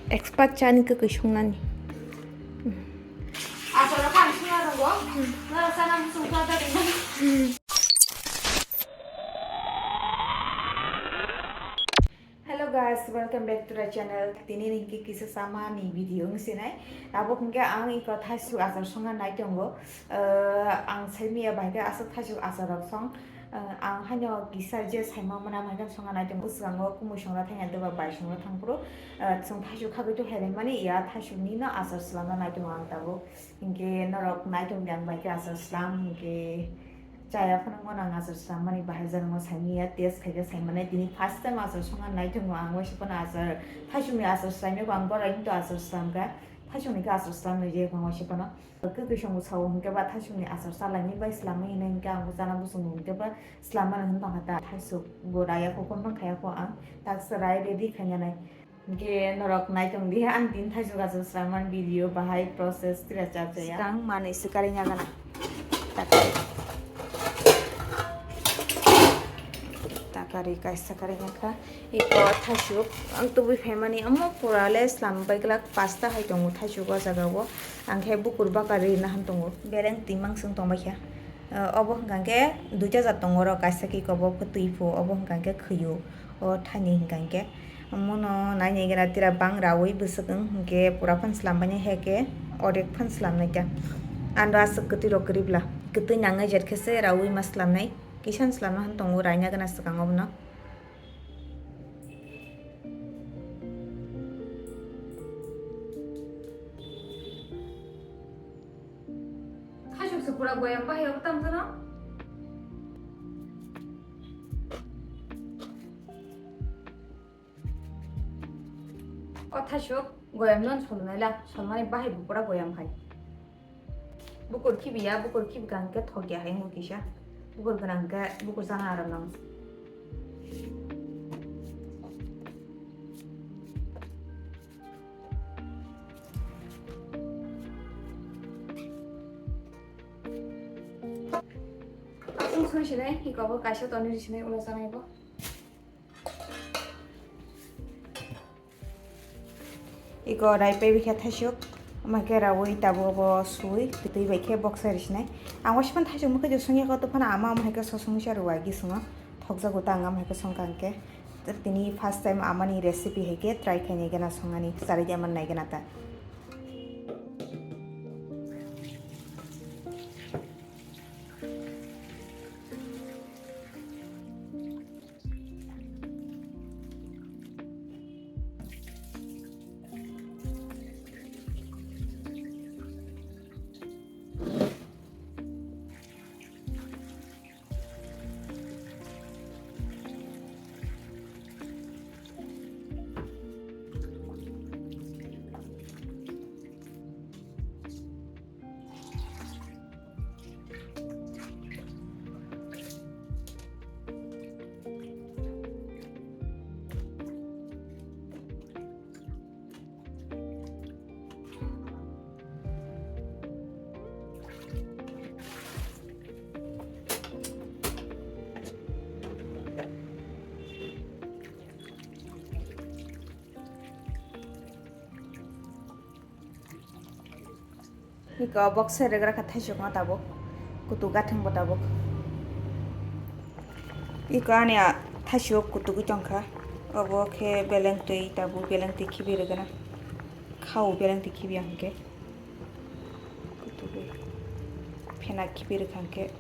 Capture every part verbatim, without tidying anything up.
Expert chani kwkwi songnani. Aswk rok ang swngo rwgo. Norok chana muchung kha da ringmani. Hello guys, welcome back to the channel. Tini ni hingke kisa sama ni video wng sinai. Abo hingke ang iko thaisuk achar songa nai tongo. Eh, ang saimiya bahai khe aswk thaisuk achar rok song. Eh, ang haino kisa je saima mana bahai khe songa nai tongo. Swkango kumui songra thangya doba bai songra thangphuru. Eh, chwng thaisuk khagwi tu hai mani ya thaisuk ni no achar swlamna nai tongo ang tabuk. Hingke norok nai tongdi ang bai khe achar slam hingke chaya phano mano ang achar slam mani bahai jani mo saimiya test khaikhe saimanai tini first time achar songa nai tongo ang waisa phano achar thaisukni achar slamya bo ang borai hinto achar slam kha thaisukni khe achar slam nai je phano waisa phano kwkwi songo sao hingke ba thaisukni achar chalaini bai slamwi hinai hingke ang bo chana bosong hingke ba slam mano hwn tongkha ta thaisuk bo raya kokon bang khaya kho ang taksa rai ready khainanai. Hingke norok nai tongdi, ang tini thaisuk achar slamani video bahai process tira chap chaya. Swkang manwi swkari nagana. Takari. Takari kaisa kari nagkha. Iko thaisuk, ang tubui phaimani omo pura le slam bai glak pasta hai tongo thaisuk o jaga o. Ang khe bukur bakari nahan tongo. Beleng twi mangsung tongbaikha. Eh, obo hwnka khe duita jat tongo oro, kaisa khe iko bo khe twi phu, obo hwnka khe khwio, o thani hwnka khe. Omono nai nai gana tira bang raui bwswk wng hwnkhe pura phan slam bainai hai khe odek phan slam nai kha. Ando aswk kwtwi rok kwrwi bwla kwtwi nangnai jet khe se raui ma slam nai, kisa slam na hwn tongo raina gana swkang obono. Thaisuk se pura goyam bahai rok tam jano. O thaisuk goyam non solnai la, solmani bahai bo pura goyam hai. Bukur khibiya, bukur khibi kha hwnkhe thokya hai wngwi kisa. Bukur gwnang hwnkhe bukur chana aram nango. Aswk soi sinai, iko bo kaisa tonwi sinai, ulo chanai bo. Iko rai paibi khe thaisuk, omo hai khe raui tabuk bo sui, twi bai khe boksa ri sinai. Ang waisa phano thaisuk mokhe je songya khe, to phano ama omo hai khe sosong sa rwui gisingo thokjago ta, ang ama hai khe songkha hwnkhe. Tini first time amani recipe hai khe try khainai gana songani, charwi ama nai gana ta. Iko boksa regra kha thaisukma tabuk, kutuk gathang bo tabuk. Iko ani a thaisuk kutugwi tongkha, obo khe beleng twi tabuk, beleng twi khibi rwgwna. Khao beleng twi khibi ya hwnkhe kutugwi phena khibi rwkha hwnkhe.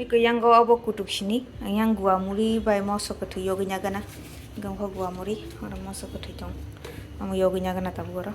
Iko yango obo kutuk sini, yang gua muri bai moso kwthwi yogwi nagana, gangkho gua muri, oro moso kwthwi tong, omo yogwi nagana tabuk oro.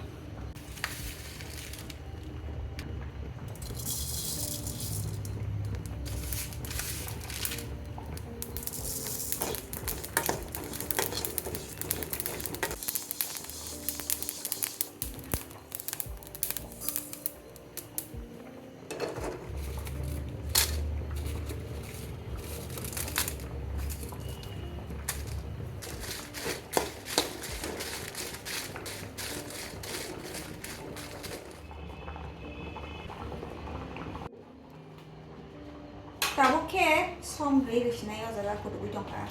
Som rwi rwi sinai o jaga kutugwi tongkha.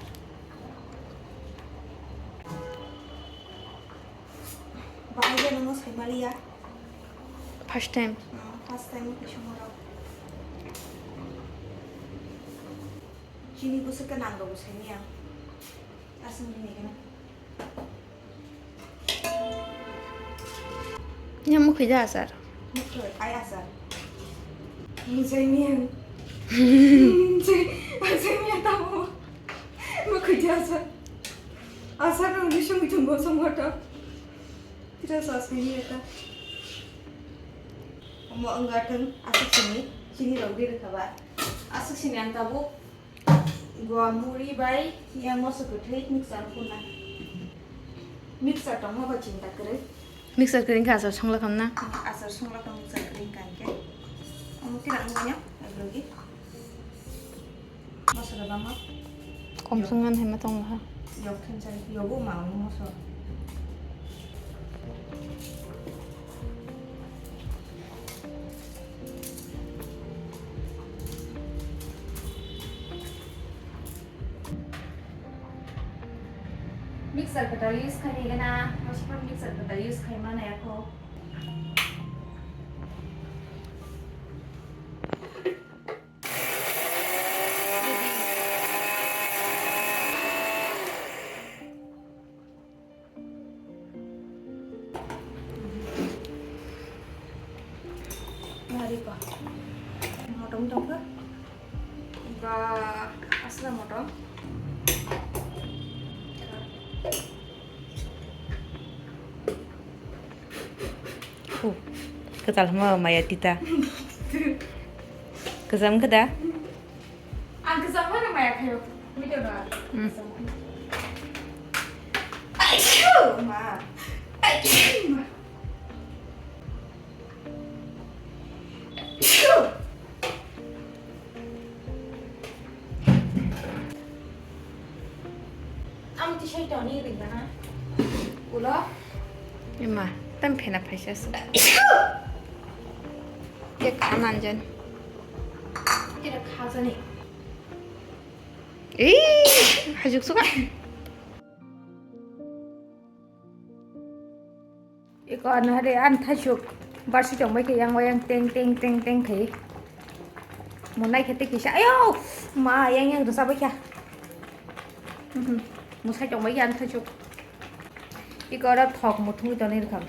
Bahai je nungno saimaliya. First time. Ah, first time khe songmarok. Chini bwswk khe nang rwgo saimanya. Aswk ni gana. Yang mukhi ja asar. Mukhi, ai asar. Mujai miyan. Mujai, mujai miyan tamo. Mukhi ja asar. Asar no ni sung jumbo sung hoto. Tira sas ni miyan ta. Omo wngkha thwng aswk sini, chini rok di rwkha ba. Aswk sini ang tabuk. Gua muri bai yang moso kwthwi mixer kunna. Mixer tongma ba chinta kwrwi. Mixer kwrwi kha asar songla khamna. Asar songla kha mixer kwrwi kha hwnkhe. Omo khe rang manya, aglogi. Moso da bama. Kom songna hai ma tong ha. Yok khensa, yogo ma moso. Mixer kwtal use khai gana, mosipor mixer kwtal use khai mana yakho. Narikol. Motom tongkha. Ba asla motom. Huh. Kwtal hwnba maya tita. Kwcham khe da? Ang kwcham phano maya khaio. Video no. Hmm. Kwcham. Aiyo, ma. Aiyo, ma. Aiyo. Ang tisai toni ringana. Ulo. Ima, tam phena phaisa se. Ke khanan jan. Kira khajani. Ei, hajuk suka. Iko ano hari an thasuk barsi tong bai khe yang wayang teng teng teng teng khai. Mo nai khe tei kisa ayo ma yang yang rwsa bai kha. Mhm. Mo sai tong bai khe an thasuk. Iko oro thok muthungwi tonwi rwkha.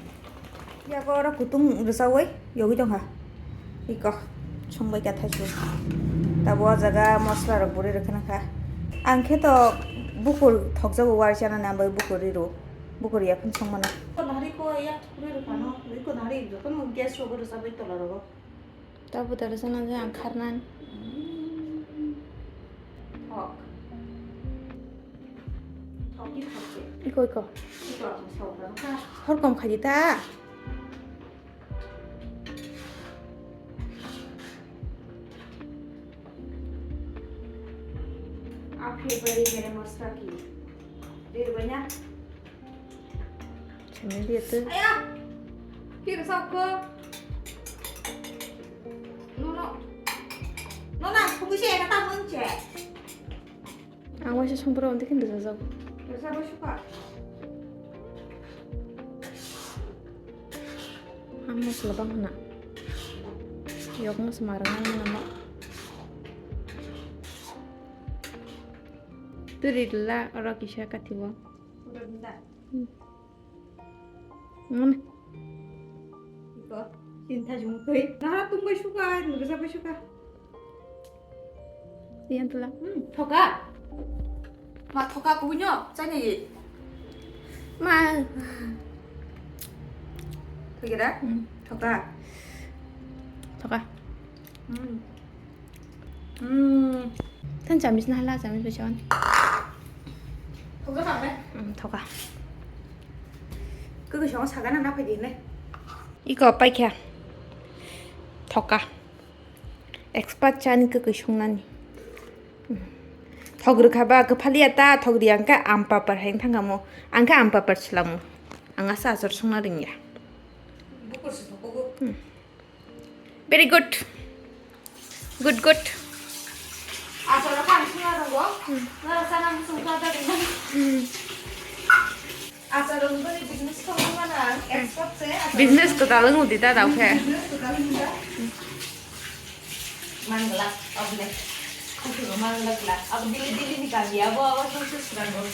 Yago oro kutung rwsa oi yogwi tongkha. Iko song bai kha thasuk. Tabo o jaga mosla rok buri rwkha nangkha. Ang khe to bukur thokjago wari chana ni ambai bukur ri rw. Bukur ya phun song mano. Ko nari ko ya thuri rw phano. Iko nari jotono gas rogo rwsa bai tola rogo. Tabo da rwsa nang ang kharnan. Thok. Thok ki thok se. Iko iko. Iko ang sa utan ka. Hor kom khaji ta. Aphri bari mere masla ki. Dir banya. Sini dia tu. Aya. Kira sako. No no. No na, kubusi ena ta munche. Ang waisa songphuru ang dikhe dwsa jago. Dwsa bo suka. Ang mosla bang hana. Yok mosla marang nang namo. Turi la oro kisa katibo. Udah bentar. Hmm. Mana? Iko, cinta jumtui. Nahara tungbai suka, nurja bai suka. Iyan tula. Hmm, thoka. Ma thoka kubunyo, chanya ye. Ma. Thoka da? Hmm. Thoka. Thoka. Hmm. Hmm. Tan chamis na hala, chamis bai chawan. Thoka kha be? Hmm, thoka. Koko song saga na na phai di ne. Iko paikha. Thoka. Expert chani koko songnani. Hmm. Thok rwkha ba kwphaliya ta, thok ri ang khe am papar hai thangamo. Ang khe am papar slamo. Ang asa asor songna ringya. Bukur se thokogo. Hmm. Very good. Good, good. Asal kan Nara sana muchung ta ta ringmani. Hmm. Achar wngwi business khlai mano ang, expert se achar. Business kwtal wngwi di ta daw khe. Business kwtal wngwi da. Mangla, ogle. Kuchuk mangla gla. Abo dili dili ni kami abo abo susu surango.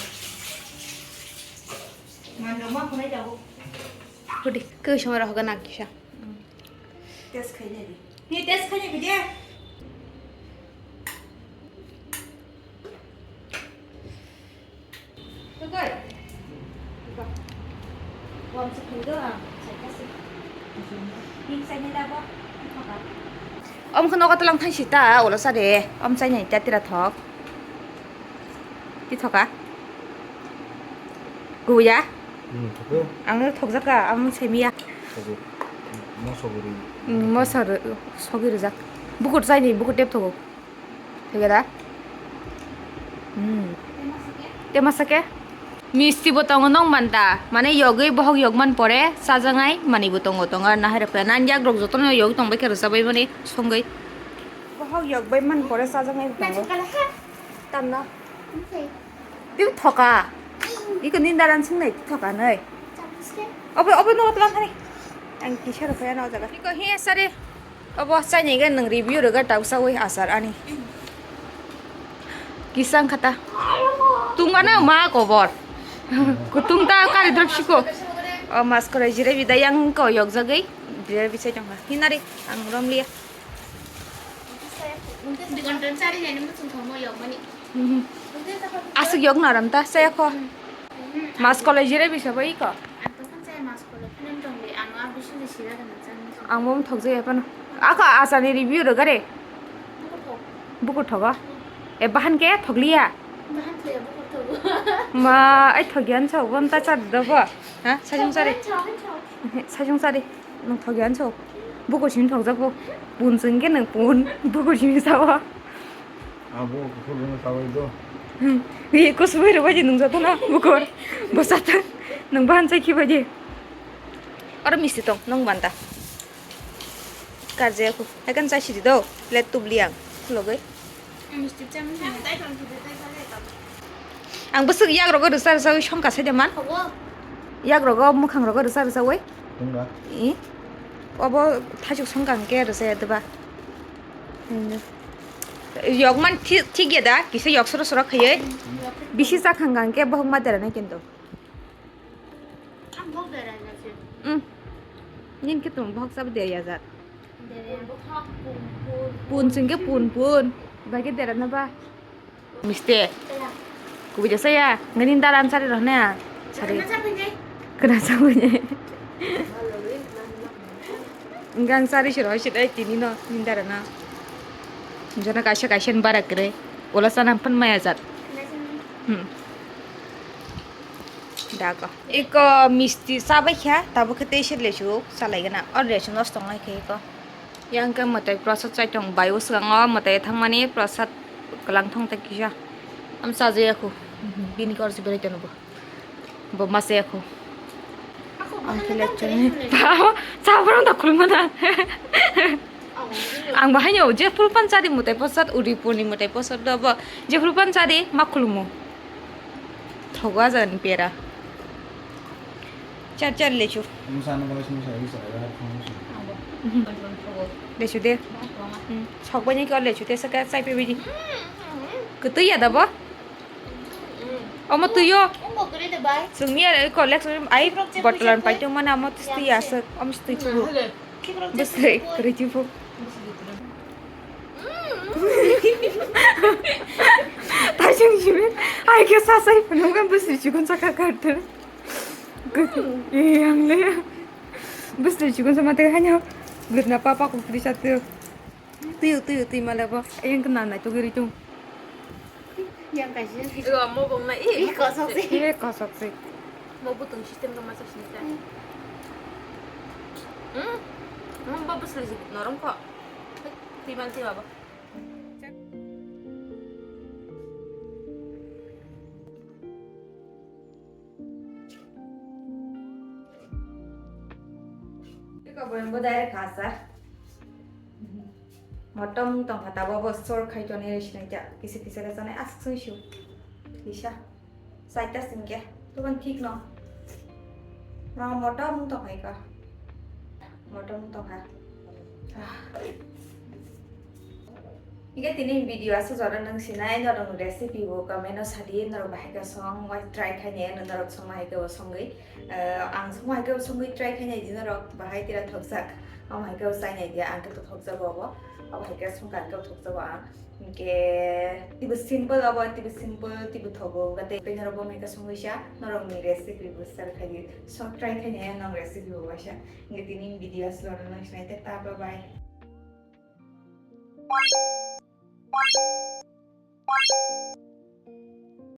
Mangla ma khunai jago. Hudi, kau sama rohoga nak kisa. Test khainai di. Ni test khainai di. Om khe nogo tlang thang sita, ulo sa de. Om chai nai ta tira thok. Ti thoka? Kuya? Hmm, thok. Ang thokjaka, ang semiya. Thok. Moso guri. Hmm, moso ru-, sogi rujak. Bukur chai ni, bukur tep thogo. Thik da? Hmm. Te masa ke? Misti bo tongo nong manta. Mane yogwi bohok yogman pore chajaknai manwi bo tongo, tongo ar nahai rok khe. Nan yak rok jotono yogwi tongbai khe rwchabwi mani songwi. Bohok yogbai man pore chajaknai bo tongo. Tamno? Twi thoka. Iko nindaran swngnai twi thoka nai. Obo, obo no tlang thani. Ang kisa rw phaya no jaga. Iko he sare. Obo chaini ga nang review rw ga tau sawi asar ani. Kisang khata. Tungma na ma kobor. Kutung ta kari drop siko. O mas kore jire bida yang ko yok jagwi. Jire bisai tongha. Hinari ang romliya. Aswk yok naram ta, saya kho. Mas college re bisa bai ko. Ang bo thok jai phano. Ako asani review rw gare. Bukur thogo. E bahan ke thokliya. Ma, ai thokya nsa, won ta cha do bo. Ha, sajung sari. Sajung sari. Nung thokya nsa. Bukur simi thokjago. Pun sing ke nung pun. Bukur simi sawa. Abo kuphur rwno sawi do. Hmm. Wi kusubui rwbaidi nung jotono bukur. Bwsata nung bahan chai khibaidi. Oro misti tong nung banta. Karjaya khu. Haikhe chai sidi do. Plate tubli ang. Khulogwi. Ang bwswk yak rogo rwsa rwsawi songka sai de man. Yak rogo mwkhang rogo rwsa rwsawi. Wngkha. I. Obo thaichuk songka hwnkhe rwsa ya deba. Yok man thi-, thik ya da, kisa yok soro soro khaiwi. Bisi chakhang hwnkhe bohok ma dera nai kintu. Ang bohok dera nai se. Hmm. Nini khe tum bohok sabo dera ya jat. Dera ya. Pun singke pun pun. Bai khe dera na ba. Miste. Kubui jasa ya, ngani daran sari roh na. Sari. Kena sa punya. Enggak sari siro siro tini no nindara na. Jana kaisa kaisa ni bara kre. Ola sana pan maya jat. Hmm. Dago. Iko misti sabai kha, tabuk khe tei se lesu salai gana. Or lesu nosto ngai khe iko. Yang khe mwtai prasad chai tong bai o swkango mwtai thangmani prasad kwlang thong tai kisa. Am chajaya khu. Bini kor si berai tono bo. Bo ma chaya khu. Ang khe lecture ni. Sabrang da khulma na. Ang bahai no je phul pan chari mwtai prasad uri puni mwtai prasad do bo je phul pan chari ma khulmo. Thogo a jaga ni pera. Char char lechu. Lechu de. Hmm. Sok banya kyo lechu te saka chai pe bidi. Kwtwi ya da bo? Omo twi yo. Chwngni ya ko lechu ai botolan pai tong mana omo twi ya se. Omo twi tu. Bwsai kwrwi twibo. Taisang simi, ai khe sasai phunukha bwsri chikon saka kartwr. Eh, ang le. Bwsri chikon sama tei haino. Gutna papa ko puri satwk. Twi, twi, twi male bo. Ayang kena nai togwi ri tung. Yang kaisa. Ego, mo bong na, ih. Ih, kosok sih. Ih, kosok sih. Mo butung system kama sa sini ta. Hmm. Hmm. Mo ba bwsli si norong ko. Twi man twi ba. Iko bo, bo direct kasa. Motom tongkha tabo bo sor khai toni sinai kya kisa kisa kisa nai asuk sung shu. Kisa. Saita singke. Tukon thik no. No motom tongkha ika. Motom tongkha. Ah. Ike tini video asu jora nang sinai norok recipe bo comment o sadi norok bahai ka song wai try khai ne norok song hai ka songwi. Eh, ang song hai ka songwi try khai ne di norok bahai tira thokjak. Am hai ka sai ne dia ang ka thokjak bo. Abo hai ka song ka thokjak bo ang. Hingke tibo simple abo tibo simple tibo thogo gate pe norok bo mai ka songwi sa norok ni recipe bo share khai di. So try khai ne norok recipe bo waisa. Hingke tini video asu jora nang sinai te ta bye bye.